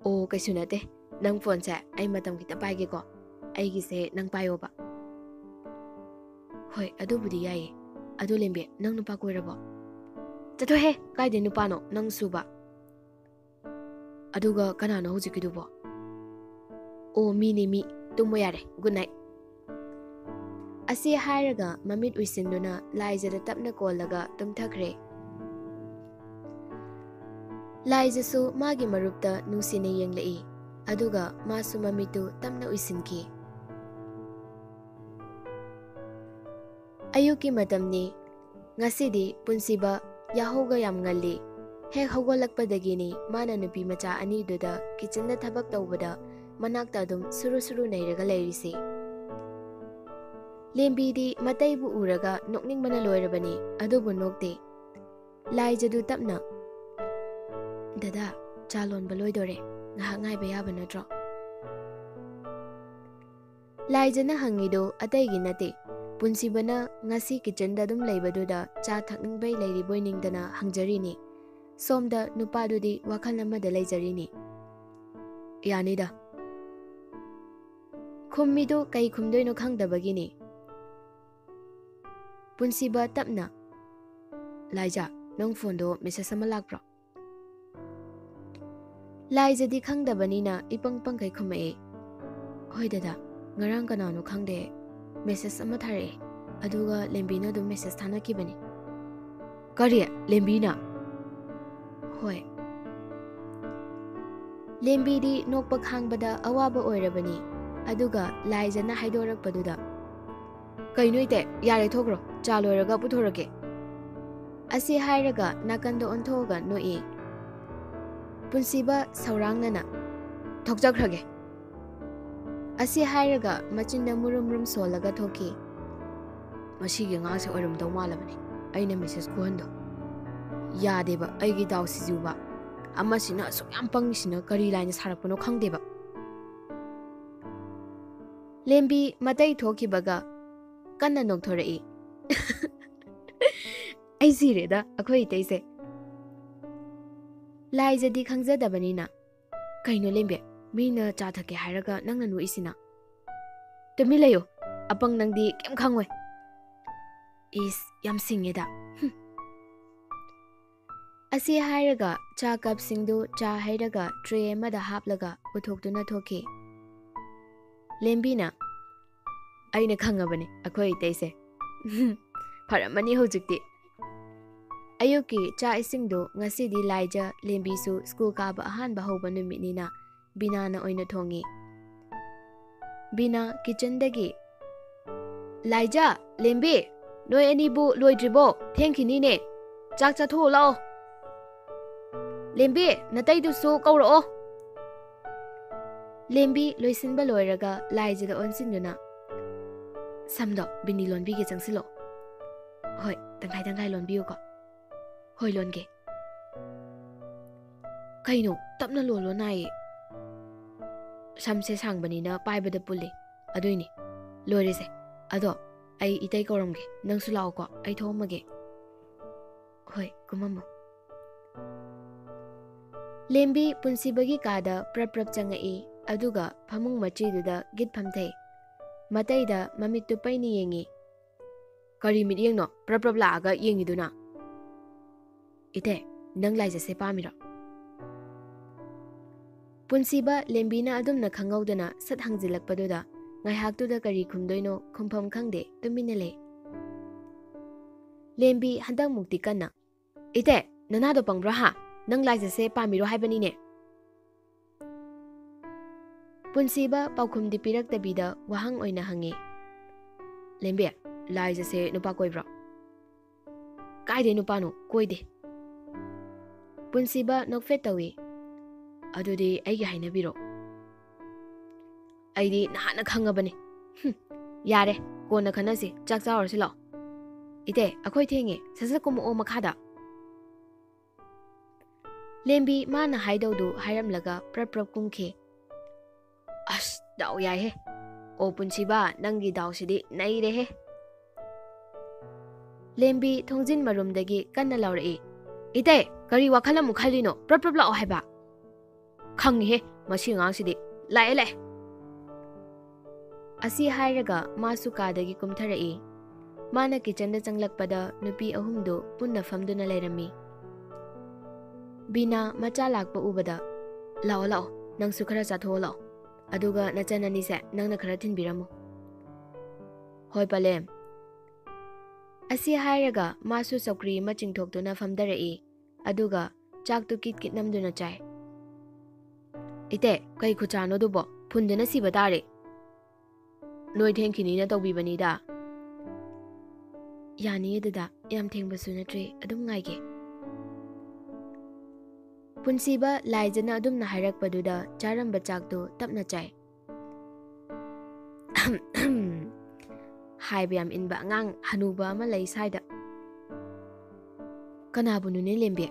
"ꯑꯣ, ꯀꯩꯁꯨ ꯅꯠꯇꯦ꯫ ꯅꯪ phone ꯁꯦ ꯑꯩ ꯃꯇꯝ ꯈꯤꯇ ꯄꯥꯏꯒꯦꯀꯣ꯫ ꯑꯩꯒꯤꯁꯦ ꯅꯪ ꯄꯥꯏꯌꯣꯕ꯫" "ꯍꯣꯏ, ꯑꯗꯨꯕꯨꯗꯤ ꯌꯥꯏꯌꯦ꯫ ꯑꯗꯣ ꯂꯦꯝꯕꯤ, ꯅꯪ ꯅꯨꯄꯥ ꯀꯣꯏꯔꯕꯣ?" "ꯆꯠꯊꯣꯛꯍꯦ, ꯀꯥꯏꯗꯩ ꯅꯨꯄꯥꯅꯣ? ꯅꯪ ꯁꯨꯕ꯫" "ꯑꯗꯨꯒ ꯀꯅꯥꯅꯣ ꯍꯧꯖꯤꯛꯀꯤꯗꯨꯕꯣ?" "ꯑꯣ, ꯃꯤꯅꯤ ꯃꯤ꯫ ꯇꯨꯝꯃꯣ ꯌꯥꯔꯦ꯫ Good night꯫" ꯑꯁꯤ ꯍꯥꯏꯔꯒ ꯃꯃꯤꯠ ꯎꯏꯁꯤꯟꯗꯨꯅ ꯂꯥꯏꯖꯗ ꯇꯞꯅ ꯀꯣꯜꯂꯒ ꯇꯨꯝꯊꯈ꯭ꯔꯦ꯫ ꯂꯥꯏꯖꯁꯨ ꯃꯥꯒꯤ ꯃꯔꯨꯞꯇ ꯅꯨꯡꯁꯤꯅ ꯌꯦꯡꯂꯛꯏ, ꯑꯗꯨꯒ ꯃꯥꯁꯨ ꯃꯃꯤꯠꯇꯨ ꯇꯞꯅ ꯎꯏꯁꯤꯟꯈꯤ꯫ ꯑꯌꯨꯛꯀꯤ ꯃꯇꯝꯅꯤ꯫ ꯉꯁꯤꯗꯤ ꯄꯨꯟꯁꯤꯕ ꯌꯥꯍꯧꯒ ꯌꯥꯝ ꯉꯜꯂꯤ꯫ ꯍꯦꯛ ꯍꯧꯒꯠꯂꯛꯄꯗꯒꯤꯅꯤ ꯃꯥꯅ ꯅꯨꯄꯤ ꯃꯆꯥ ꯑꯅꯤꯗꯨꯗ ꯀꯤꯆꯟꯗ ꯊꯕꯛ ꯇꯧꯕꯗ ꯃꯅꯥꯛꯇ ꯑꯗꯨꯝ ꯁꯨꯔꯨ ꯁꯨꯔꯨ ꯅꯩꯔꯒ ꯂꯩꯔꯤꯁꯤ꯫ ꯂꯦꯝꯕꯤꯗꯤ ꯃꯇꯩꯕꯨ ꯎꯔꯒ ꯅꯣꯛꯅꯤꯡꯕꯅ ꯂꯣꯏꯔꯕꯅꯤ, ꯑꯗꯨꯕꯨ ꯅꯣꯛꯇꯦ꯫ ꯂꯥꯏꯖꯗꯨ ꯇꯞꯅ, "ꯗꯗꯥ, ꯆꯥ ꯂꯣꯟꯕ ꯂꯣꯏꯗꯣꯔꯦ, ꯉꯥꯏꯍꯥꯛ ꯉꯥꯏꯕ ꯌꯥꯕ ꯅꯠꯇ꯭ꯔꯣ?" ꯂꯥꯏꯖꯅ ꯍꯪꯉꯤꯗꯨ ꯑꯇꯩꯒꯤ ꯅꯠꯇꯦ, ꯄꯨꯟꯁꯤꯕꯅ ꯉꯁꯤ ꯀꯤꯆꯟꯗ ꯑꯗꯨꯝ ꯂꯩꯕꯗꯨꯗ ꯆꯥ ꯊꯛꯅꯤꯡꯕꯩ ꯂꯩꯔꯤꯕꯣꯏ ꯅꯤꯡꯗꯅ ꯍꯪꯖꯔꯤꯅꯤ꯫ ꯁꯣꯝꯗ ꯅꯨꯄꯥꯗꯨꯗꯤ ꯋꯥꯈꯜ ꯑꯃꯗ ꯂꯩꯖꯔꯤꯅꯤ꯫ "ꯌꯥꯅꯤꯗ꯫" ꯈꯨꯝꯃꯤꯗꯨ ꯀꯩ ꯈꯨꯝꯗꯣꯏꯅꯣ ꯈꯪꯗꯕꯒꯤꯅꯤ꯫ ꯄꯨꯟꯁꯤꯕ ꯇꯞꯅ, "ꯂꯥꯏꯖꯥ, ꯅꯪ ꯐꯣꯟꯗꯣ ꯃꯦꯁꯦꯖ ꯑꯃ ꯂꯥꯛꯄ꯭ꯔꯣ?" ꯂꯥꯏꯖꯗꯤ ꯈꯪꯗꯕꯅꯤꯅ ꯏꯄꯪ ꯄꯪꯈꯩ ꯈꯨꯝꯃꯛꯑꯦ꯫ "ꯍꯣꯏ ꯗꯗꯥ, ꯉꯔꯥꯡ ꯀꯅꯥꯅꯣ ꯈꯪꯗꯦ ꯃꯦꯁꯦꯖ ꯑꯃ ꯊꯥꯔꯛꯑꯦ, ꯑꯗꯨꯒ ꯂꯦꯝꯕꯤꯅ ꯑꯗꯨꯝ ꯃꯦꯁꯦꯖ ꯊꯥꯅꯈꯤꯕꯅꯤ꯫" "ꯀꯔꯤ? ꯂꯦꯝꯕꯤꯅ?" "ꯍꯣꯏ꯫" ꯂꯦꯝꯕꯤꯗꯤ ꯅꯣꯛꯄ ꯈꯥꯡꯕꯗ ꯑꯋꯥꯕ ꯑꯣꯏꯔꯕꯅꯤ, ꯑꯗꯨꯒ ꯂꯥꯏꯖꯅ ꯍꯥꯏꯗꯣꯔꯛꯄꯗꯨꯗ, "ꯀꯩꯅꯣ ꯏꯇꯦ, ꯌꯥꯔꯦ ꯊꯣꯛꯈ꯭ꯔꯣ, ꯆꯥ ꯂꯣꯏꯔꯒ ꯄꯨꯊꯣꯔꯛꯀꯦ꯫" ꯑꯁꯤ ꯍꯥꯏꯔꯒ ꯅꯥꯀꯟꯗ ꯑꯣꯟꯊꯣꯛꯑꯒ ꯅꯣꯛꯏ꯫ ꯄꯨꯟꯁꯤꯕ ꯁꯧꯔꯥꯡꯅꯅ, "ꯊꯣꯛꯆꯈ꯭ꯔꯒꯦ꯫" ꯑꯁꯤ ꯍꯥꯏꯔꯒ ꯃꯆꯤꯟꯗ ꯃꯨꯔꯨꯝ ꯃꯨꯔꯨꯝ ꯁꯣꯜꯂꯒ ꯊꯣꯛꯈꯤ꯫ "ꯃꯁꯤꯒꯤ ꯑꯉꯥꯡꯁꯦ ꯑꯣꯏꯔꯝꯗꯧ ꯃꯥꯜꯂꯕꯅꯤ, ꯑꯩꯅ ꯃꯦꯁꯦꯖ ꯈꯨꯍꯟꯗꯣ꯫ ꯌꯥꯗꯦꯕ, ꯑꯩꯒꯤ ꯗꯥꯎꯁꯤꯁꯨꯕ꯫ ꯑꯃꯁꯤꯅ ꯑꯁꯨꯛ ꯌꯥꯝ ꯄꯪꯉꯤꯁꯤꯅ ꯀꯔꯤ ꯂꯥꯏꯅ ꯁꯥꯔꯛꯄꯅꯣ ꯈꯪꯗꯦꯕ꯫" ꯂꯦꯝꯕꯤ ꯃꯇꯩ ꯊꯣꯛꯈꯤꯕꯒ ꯀꯟꯅ ꯅꯣꯛꯊꯣꯔꯛꯏ꯫ "ꯑꯩ ꯁꯤꯔꯦꯗ, ꯑꯩꯈꯣꯏ ꯏꯇꯩꯁꯦ꯫" ꯂꯥꯏꯖꯗꯤ ꯈꯪꯖꯗꯕꯅꯤꯅ, "ꯀꯩꯅꯣ ꯂꯦꯝꯕꯤ, ꯃꯤꯅ ꯆꯥ ꯊꯛꯀꯦ ꯍꯥꯏꯔꯒ ꯅꯪꯅ ꯅꯣꯛꯏꯁꯤꯅ?" "ꯇꯨꯃꯤꯟ ꯂꯩꯌꯨ, ꯑꯄꯪ ꯅꯪꯗꯤ ꯀꯩꯝ ꯈꯪꯉꯣꯏ꯫" "ꯏꯁ, ꯌꯥꯝ ꯁꯤꯡꯉꯦꯗ꯫ ꯍꯨꯝ꯫" ꯑꯁꯤ ꯍꯥꯏꯔꯒ ꯆꯥ ꯀꯞꯁꯤꯡꯗꯨ ꯆꯥ ꯍꯩꯔꯒ ꯇ꯭ꯔꯦ ꯑꯃꯗ ꯍꯥꯞꯂꯒ ꯄꯨꯊꯣꯛꯇꯨꯅ ꯊꯣꯛꯈꯤ꯫ ꯂꯦꯝꯕꯤꯅ, "ꯑꯩꯅ ꯈꯪꯉꯕꯅꯤ ꯑꯩꯈꯣꯏ ꯏꯇꯩꯁꯦ꯫ ꯐꯔꯝꯃꯅꯤ ꯍꯧꯖꯤꯛꯇꯤ꯫" ꯑꯌꯨꯛꯀꯤ ꯆꯥꯛ ꯏꯁꯤꯡꯗꯨ ꯉꯁꯤꯗꯤ ꯂꯥꯏꯖ ꯂꯦꯝꯕꯤꯁꯨ ꯁ꯭ꯀꯨꯜ ꯀꯥꯕ ꯑꯍꯥꯟꯕ ꯍꯧꯕ ꯅꯨꯃꯤꯠꯅꯤꯅ ꯕꯤꯅꯥꯅ ꯑꯣꯏꯅ ꯊꯣꯡꯉꯤ꯫ ꯕꯤꯅꯥ ꯀꯤꯆꯟꯗꯒꯤ, "ꯂꯥꯏꯖ, ꯂꯦꯝꯕꯤ, ꯅꯣꯏ ꯑꯅꯤꯕꯨ ꯂꯣꯏꯗ꯭ꯔꯤꯕꯣ? ꯊꯦꯡꯈꯤꯅꯤꯅꯦ꯫ ꯆꯥꯛ ꯆꯥꯊꯣꯛꯎ ꯂꯥꯛꯑꯣ꯫" "ꯂꯦꯝꯕꯤ, ꯅꯇꯩꯗꯨꯁꯨ ꯀꯧꯔꯛꯑꯣ꯫" ꯂꯦꯝꯕꯤ ꯂꯣꯏꯁꯤꯟꯕ ꯂꯣꯏꯔꯒ ꯂꯥꯏꯖꯗ ꯑꯣꯟꯁꯤꯟꯗꯨꯅ, "ꯁꯝꯗꯣ ꯕꯤꯟꯗꯤ ꯂꯣꯟꯕꯤꯒꯦ, ꯆꯪꯁꯤꯜꯂꯣ꯫" "ꯍꯣꯏ, ꯇꯪꯈꯥꯏ ꯇꯪꯈꯥꯏ ꯂꯣꯟꯕꯤꯌꯨꯀꯣ꯫" "ꯍꯣꯏ, ꯂꯣꯟꯒꯦ꯫" "ꯀꯩꯅꯣ, ꯇꯞꯅ ꯂꯣꯜꯂꯣ, ꯅꯥꯏꯌꯦ꯫" "ꯁꯝꯁꯦ ꯁꯥꯡꯕꯅꯤꯅ ꯄꯥꯏꯕꯗ ꯄꯨꯜꯂꯤ, ꯑꯗꯨꯏꯅꯤ꯫ ꯂꯣꯏꯔꯦꯁꯦ꯫ ꯑꯗꯣ ꯑꯩ ꯏꯇꯩ ꯀꯧꯔꯝꯒꯦ, ꯅꯪꯁꯨ ꯂꯥꯛꯑꯣꯀꯣ, ꯑꯩ ꯊꯣꯛꯑꯝꯃꯒꯦ꯫" "ꯍꯣꯏ, ꯀꯨꯝꯃꯝꯃꯣ꯫" ꯂꯦꯝꯕꯤ ꯄꯨꯟꯁꯤꯕꯒꯤ ꯀꯥꯗ ꯄ꯭ꯔꯞ ꯄ꯭ꯔꯞ ꯆꯪꯉꯛꯏ, ꯑꯗꯨꯒ ꯐꯃꯨꯡ ꯃꯆꯤꯗꯨꯗ ꯒꯤꯠ ꯐꯝꯊꯩ꯫ ꯃꯇꯩꯗ ꯃꯃꯤꯠꯇꯨ ꯄꯩꯅ ꯌꯦꯡꯉꯤ꯫ "ꯀꯔꯤ ꯃꯤꯠꯌꯦꯡꯅꯣ ꯄ꯭ꯔꯞ ꯄ꯭ꯔꯞ ꯂꯥꯛꯑꯒ ꯌꯦꯡꯉꯤꯗꯨꯅ?" "ꯏꯇꯩ, ꯅꯪ ꯂꯥꯏꯖꯁꯦ ꯄꯥꯝꯃꯤꯔꯣ?" ꯄꯨꯟꯁꯤꯕ ꯂꯦꯝꯕꯤꯅ ꯑꯗꯨꯝꯅ ꯈꯪꯍꯧꯗꯅ ꯁꯠ ꯍꯪꯖꯤꯜꯂꯛꯄꯗꯨꯗ ꯉꯥꯏꯍꯥꯛꯇꯨꯗ ꯀꯔꯤ ꯈꯨꯝꯗꯣꯏꯅꯣ ꯈꯨꯝꯐꯝ ꯈꯪꯗꯦ ꯇꯨꯃꯤꯟꯅ ꯂꯩ꯫ ꯂꯦꯝꯕꯤ ꯍꯟꯗꯛꯃꯨꯛꯇꯤ ꯀꯟꯅ, "ꯏꯇꯩ, ꯅꯅꯥꯗꯣ ꯄꯪꯕ꯭ꯔꯣ ꯍꯥ? ꯅꯪ ꯂꯥꯏꯖꯁꯦ ꯄꯥꯝꯃꯤꯔꯣ ꯍꯥꯏꯕꯅꯤꯅꯦ?" ꯄꯨꯟꯁꯤꯕ ꯄꯥꯎꯈꯨꯝꯗꯤ ꯄꯤꯔꯛꯇꯕꯤꯗ ꯋꯥꯍꯪ ꯑꯣꯏꯅ ꯍꯪꯉꯤ꯫ "ꯂꯦꯝꯕꯤ, ꯂꯥꯏꯖꯁꯦ ꯅꯨꯄꯥ ꯀꯣꯏꯕ꯭ꯔꯣ?" "ꯀꯥꯏꯗꯩ ꯅꯨꯄꯥꯅꯣ? ꯀꯣꯏꯗꯦ꯫" ꯄꯨꯟꯁꯤꯕ ꯅꯣꯛꯐꯦꯠ ꯇꯧꯏ꯫ "ꯑꯗꯨꯗꯤ ꯑꯩꯒꯤ ꯍꯥꯏꯅꯕꯤꯔꯣ꯫" "ꯑꯩꯗꯤ ꯅꯍꯥꯟꯅ ꯈꯪꯉꯕꯅꯤ꯫" "ꯍꯨꯝ, ꯌꯥꯔꯦ, ꯀꯣꯟꯅ ꯈꯟꯅꯁꯤ, ꯆꯥꯛ ꯆꯥꯔꯨꯔꯁꯤ ꯂꯥꯛꯑꯣ꯫" "ꯏꯇꯩ, ꯑꯩꯈꯣꯏ ꯊꯦꯡꯉꯦ, ꯁꯠ ꯁꯠ ꯀꯨꯝꯃꯛꯑꯣ ꯃꯈꯥꯗ꯫" ꯂꯦꯝꯕꯤ ꯃꯥꯅ ꯍꯥꯏꯗꯧꯗꯨ ꯍꯥꯏꯔꯝꯂꯒ ꯄ꯭ꯔꯞ ꯄ꯭ꯔꯞ ꯀꯨꯝꯈꯤ꯫ "ꯑꯁ, ꯗꯥꯎ ꯌꯥꯏꯍꯦ꯫ ꯑꯣ ꯄꯨꯟꯁꯤꯕ, ꯅꯪꯒꯤ ꯗꯥꯎꯁꯤꯗꯤ ꯅꯩꯔꯦꯍꯦ꯫" ꯂꯦꯝꯕꯤ ꯊꯣꯡꯖꯤꯟ ꯃꯔꯨꯝꯗꯒꯤ ꯀꯟꯅ ꯂꯥꯎꯔꯛꯏ, "ꯏꯇꯩ, ꯀꯔꯤ ꯋꯥꯈꯜ ꯑꯃꯨꯛ ꯈꯜꯂꯤꯅꯣ? ꯄ꯭ꯔꯞ ꯄ꯭ꯔꯞ ꯂꯥꯛꯑꯣ ꯍꯥꯏꯕ꯫" "ꯈꯪꯉꯤꯍꯦ, ꯃꯁꯤ ꯑꯉꯥꯡꯁꯤꯗꯤ꯫ ꯂꯥꯛꯑꯦ, ꯂꯥꯛꯑꯦ꯫" ꯑꯁꯤ ꯍꯥꯏꯔꯒ ꯃꯥꯁꯨ ꯀꯥꯗꯒꯤ ꯀꯨꯝꯊꯔꯛꯏ꯫ ꯃꯥꯅ ꯀꯤꯆꯟꯗ ꯆꯪꯂꯛꯄꯗ ꯅꯨꯄꯤ ꯑꯍꯨꯝꯗꯨ ꯄꯨꯟꯅ ꯐꯝꯗꯨꯅ ꯂꯩꯔꯝꯃꯤ꯫ ꯕꯤꯅꯥ ꯃꯆꯥ ꯂꯥꯛꯄ ꯎꯕꯗ, "ꯂꯥꯛꯑꯣ, ꯂꯥꯛꯑꯣ, ꯅꯪꯁꯨ ꯈꯔ ꯆꯥꯊꯣꯛꯑꯣ ꯂꯥꯛꯑꯣ꯫ ꯑꯗꯨꯒ ꯅꯆꯟ ꯑꯅꯤꯁꯦ ꯅꯪꯅ ꯈꯔ ꯊꯤꯟꯕꯤꯔꯝꯃꯨ꯫" "ꯍꯣꯏ ꯄꯂꯦꯝ꯫" ꯑꯁꯤ ꯍꯥꯏꯔꯒ ꯃꯥꯁꯨ ꯆꯧꯀ꯭ꯔꯤ ꯑꯃ ꯆꯤꯡꯊꯣꯛꯇꯨꯅ ꯐꯝꯊꯔꯛꯏ꯫ ꯑꯗꯨꯒ ꯆꯥꯛꯇꯨ ꯀꯤꯠ ꯀꯤꯠ ꯅꯝꯗꯨꯅ ꯆꯥꯏ꯫ "ꯏꯇꯩ, ꯀꯩ ꯈꯨꯠꯆꯥꯅꯣꯗꯨꯕꯣ? ꯐꯨꯟꯗꯨꯅ ꯁꯤꯕ ꯇꯥꯔꯦ꯫" "ꯅꯣꯏ ꯊꯦꯡꯈꯤꯅꯤꯅ ꯇꯧꯕꯤꯕꯅꯤꯗ꯫" "ꯌꯥꯅꯤꯌꯦ ꯗꯗꯥ, ꯌꯥꯝ ꯊꯦꯡꯕꯁꯨ ꯅꯠꯇ꯭ꯔꯦ, ꯑꯗꯨꯝ ꯉꯥꯏꯒꯦ꯫" ꯄꯨꯟꯁꯤꯕ ꯂꯥꯏꯖꯅ ꯑꯗꯨꯝꯅ ꯍꯥꯏꯔꯛꯄꯗꯨꯗ ꯆꯥꯔꯝꯕ ꯆꯥꯛꯇꯨ ꯇꯞꯅ ꯆꯥꯏ꯫ ꯍꯥꯏꯕ ꯌꯥꯝ ꯏꯟꯕ ꯑꯉꯥꯡ ꯍꯅꯨꯕ ꯑꯃ ꯂꯩ ꯁ꯭ꯋꯥꯏꯗ꯫ "ꯀꯅꯥꯕꯨꯅꯣꯅꯦ ꯂꯦꯝꯕꯤ?"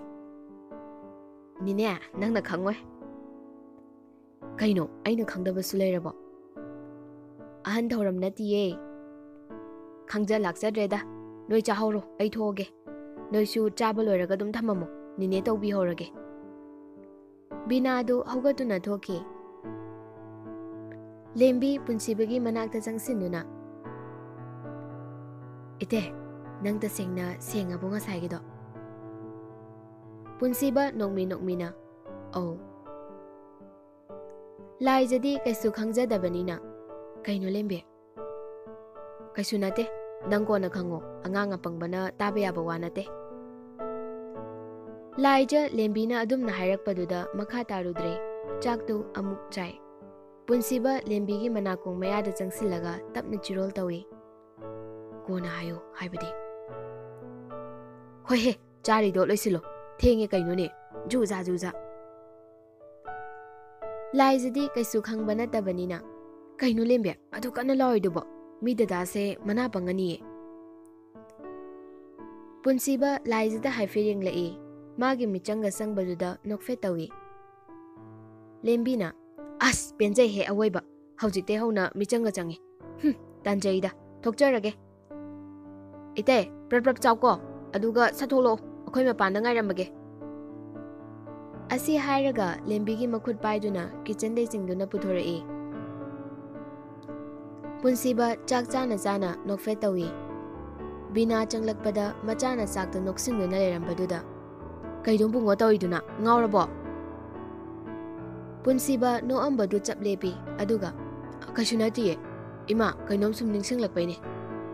"ꯅꯤꯅꯦ, ꯅꯪꯅ ꯈꯪꯉꯣꯏ꯫" "ꯀꯩꯅꯣ, ꯑꯩꯅ ꯈꯪꯗꯕꯁꯨ ꯂꯩꯔꯕꯣ?" "ꯑꯍꯟ ꯊꯧꯔꯝ ꯅꯠꯇꯤꯌꯦ꯫" "ꯈꯪꯖ ꯂꯥꯛꯆꯗ꯭ꯔꯦꯗ꯫ ꯅꯣꯏ ꯆꯥꯍꯧꯔꯣ, ꯑꯩ ꯊꯣꯛꯑꯒꯦ꯫ ꯅꯣꯏꯁꯨ ꯆꯥꯕ ꯂꯣꯏꯔꯒ ꯑꯗꯨꯝ ꯊꯝꯃꯝꯃꯣ, ꯅꯤꯅꯦ ꯇꯧꯕꯤꯍꯧꯔꯒꯦ꯫" ꯕꯤꯅꯥꯗꯨ ꯍꯧꯒꯠꯇꯨꯅ ꯊꯣꯛꯈꯤ꯫ ꯂꯦꯝꯕꯤ ꯄꯨꯟꯁꯤꯕꯒꯤ ꯃꯅꯥꯛꯇ ꯆꯪꯁꯤꯟꯗꯨꯅ, "ꯏꯇꯦ, ꯅꯪ ꯇꯁꯦꯡꯅ ꯁꯦꯡꯉꯕꯣ ꯉꯁꯥꯏꯒꯤꯗꯣ?" ꯄꯨꯟꯁꯤꯕ ꯅꯣꯛꯃꯤ ꯅꯣꯛꯃꯤꯅ, "ꯑꯧ꯫" ꯂꯥꯏꯖꯗꯤ ꯀꯩꯁꯨ ꯈꯪꯖꯗꯕꯅꯤꯅ, "ꯀꯩꯅꯣ ꯂꯦꯝꯕꯤ?" "ꯀꯩꯁꯨ ꯅꯠꯇꯦ, ꯅꯪ ꯀꯣꯟꯅ ꯈꯪꯉꯣ, ꯑꯉꯥꯡ ꯑꯄꯪꯕꯅ ꯇꯥꯕ ꯌꯥꯕ ꯋꯥ ꯅꯠꯇꯦ꯫" ꯂꯥꯏꯖ ꯂꯦꯝꯕꯤꯅ ꯑꯗꯨꯝꯅ ꯍꯥꯏꯔꯛꯄꯗꯨꯗ ꯃꯈꯥ ꯇꯥꯔꯨꯗ꯭ꯔꯦ, ꯆꯥꯛꯇꯨ ꯑꯃꯨꯛ ꯆꯥꯏ꯫ ꯄꯨꯟꯁꯤꯕ ꯂꯦꯝꯕꯤꯒꯤ ꯃꯅꯥꯀꯣꯡ ꯃꯌꯥꯗ ꯆꯪꯁꯤꯜꯂꯒ ꯇꯞꯅ ꯆꯤꯔꯣꯜ ꯇꯧꯏ꯫ "ꯀꯣꯟꯅ ꯍꯥꯏꯌꯨ ꯍꯥꯏꯕꯗꯤ꯫" "ꯍꯣꯏꯍꯦ, ꯆꯥꯔꯤꯗꯣ ꯂꯣꯏꯁꯤꯜꯂꯣ, ꯊꯦꯡꯉꯦ ꯀꯩꯅꯣꯅꯦ, ꯖꯨꯖꯥ ꯖꯨꯖꯥ꯫" ꯂꯥꯏꯖꯗꯤ ꯀꯩꯁꯨ ꯈꯪꯕ ꯅꯠꯇꯕꯅꯤꯅ, "ꯀꯩꯅꯣ ꯂꯦꯝꯕꯤ, ꯑꯗꯨ ꯀꯟꯅ ꯂꯥꯎꯔꯤꯗꯨꯕꯣ? ꯃꯤ ꯗꯗꯥꯁꯦ ꯃꯅꯥ ꯄꯪꯉꯅꯤꯌꯦ꯫" ꯄꯨꯟꯁꯤꯕ ꯂꯥꯏꯖꯗ ꯍꯥꯏꯐꯦꯠ ꯌꯦꯡꯂꯛꯏ꯫ ꯃꯥꯒꯤ ꯃꯤꯆꯪꯒ ꯆꯪꯕꯗꯨꯗ ꯅꯣꯛꯐꯦꯠ ꯇꯧꯏ꯫ ꯂꯦꯝꯕꯤꯅ, "ꯑꯁ, ꯄꯦꯟꯖꯩꯍꯦ ꯑꯋꯣꯏꯕ꯫ ꯍꯧꯖꯤꯛꯇꯩ ꯍꯧꯅ ꯃꯤꯆꯪꯒ ꯆꯪꯉꯤ꯫ ꯍꯨꯝ, ꯇꯥꯟꯖꯩꯗ꯫ ꯊꯣꯛꯆꯔꯒꯦ꯫ ꯏꯇꯩ, ꯄ꯭ꯔꯞ ꯄ꯭ꯔꯞ ꯆꯥꯎꯀꯣ, ꯑꯗꯨꯒ ꯁꯠ ꯊꯣꯛꯂꯛꯑꯣ, ꯑꯩꯈꯣꯏ ꯃꯄꯥꯟꯗ ꯉꯥꯏꯔꯝꯃꯒꯦ꯫" ꯑꯁꯤ ꯍꯥꯏꯔꯒ ꯂꯦꯝꯕꯤꯒꯤ ꯃꯈꯨꯠ ꯄꯥꯏꯗꯨꯅ ꯀꯤꯆꯟꯗꯩ ꯆꯤꯡꯗꯨꯅ ꯄꯨꯊꯣꯔꯛꯏ꯫ ꯄꯨꯟꯁꯤꯕ ꯆꯥꯛ ꯆꯥꯅ ꯆꯥꯅ ꯅꯣꯛꯐꯦꯠ ꯇꯧꯏ꯫ ꯕꯤꯅꯥ ꯆꯪꯂꯛꯄꯗ ꯃꯆꯥꯅ ꯆꯥꯛꯇ ꯅꯣꯛꯁꯤꯟꯗꯨꯅ ꯂꯩꯔꯝꯕꯗꯨꯗ, "ꯀꯩꯅꯣ ꯕꯨꯡꯉꯣ ꯇꯧꯔꯤꯗꯨꯅ? ꯉꯥꯎꯔꯕꯣ?" ꯄꯨꯟꯁꯤꯕ ꯅꯣꯛꯑꯝꯕꯗꯨ ꯆꯞ ꯂꯦꯞꯄꯤ, ꯑꯗꯨꯒ, "ꯀꯩꯁꯨ ꯅꯠꯇꯤꯌꯦ꯫ ꯏꯃꯥ, ꯀꯩꯅꯣꯝ ꯁꯨꯝ ꯅꯤꯡꯁꯤꯡꯂꯛꯄꯩꯅꯦ꯫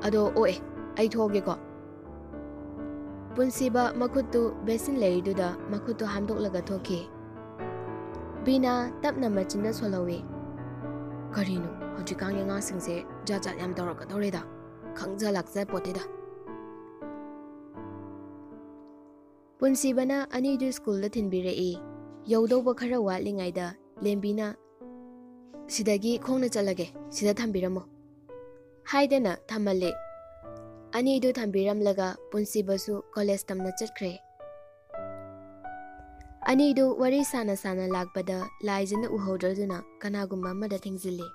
ꯑꯗꯣ ꯑꯣꯛꯑꯦ, ꯑꯩ ꯊꯣꯛꯑꯒꯦꯀꯣ꯫" ꯄꯨꯟꯁꯤꯕ ꯃꯈꯨꯠꯇꯨ ꯕꯦꯁꯤꯟ ꯂꯩꯔꯤꯗꯨꯗ ꯃꯈꯨꯠꯇꯨ ꯍꯥꯝꯗꯣꯛꯂꯒ ꯊꯣꯛꯈꯤ꯫ ꯕꯤꯅꯥ ꯇꯞꯅ ꯃꯆꯤꯟꯗ ꯁꯣꯜꯍꯧꯏ꯫ "ꯀꯔꯤꯅꯣ, ꯍꯧꯖꯤꯛꯀꯥꯟꯒꯤ ꯑꯉꯥꯡꯁꯤꯡꯁꯦ ꯖꯥꯠ ꯖꯥꯠ ꯌꯥꯝ ꯇꯧꯔꯛꯀꯗꯧꯔꯦꯗ꯫ ꯈꯪꯖ ꯂꯥꯛꯆ ꯄꯣꯠꯇꯦꯗ꯫" ꯄꯨꯟꯁꯤꯕꯅ ꯑꯅꯤꯗꯨ ꯁ꯭ꯀꯨꯜꯗ ꯊꯤꯟꯕꯤꯔꯛꯏ꯫ ꯌꯧꯗꯧꯕ ꯈꯔ ꯋꯥꯠꯂꯤꯉꯩꯗ ꯂꯦꯝꯕꯤꯅ, "ꯁꯤꯗꯒꯤ ꯈꯣꯡꯅ ꯆꯠꯂꯒꯦ, ꯁꯤꯗ ꯊꯝꯕꯤꯔꯝꯃꯣ" ꯍꯥꯏꯗꯅ ꯊꯝꯍꯜꯂꯦ꯫ ꯑꯅꯤꯗꯨ ꯊꯝꯕꯤꯔꯝꯂꯒ ꯄꯨꯟꯁꯤꯕꯁꯨ ꯀꯣꯂꯦꯖ ꯇꯝꯅ ꯆꯠꯈ꯭ꯔꯦ꯫ ꯑꯅꯤꯗꯨ ꯋꯥꯔꯤ ꯁꯥꯅ ꯁꯥꯅ ꯂꯥꯛꯄꯗ ꯂꯥꯏꯖꯅ ꯎꯍꯧꯗ꯭ꯔꯗꯨꯅ ꯀꯅꯥꯒꯨꯝꯕ ꯑꯃꯗ ꯊꯦꯡꯖꯤꯜꯂꯤ꯫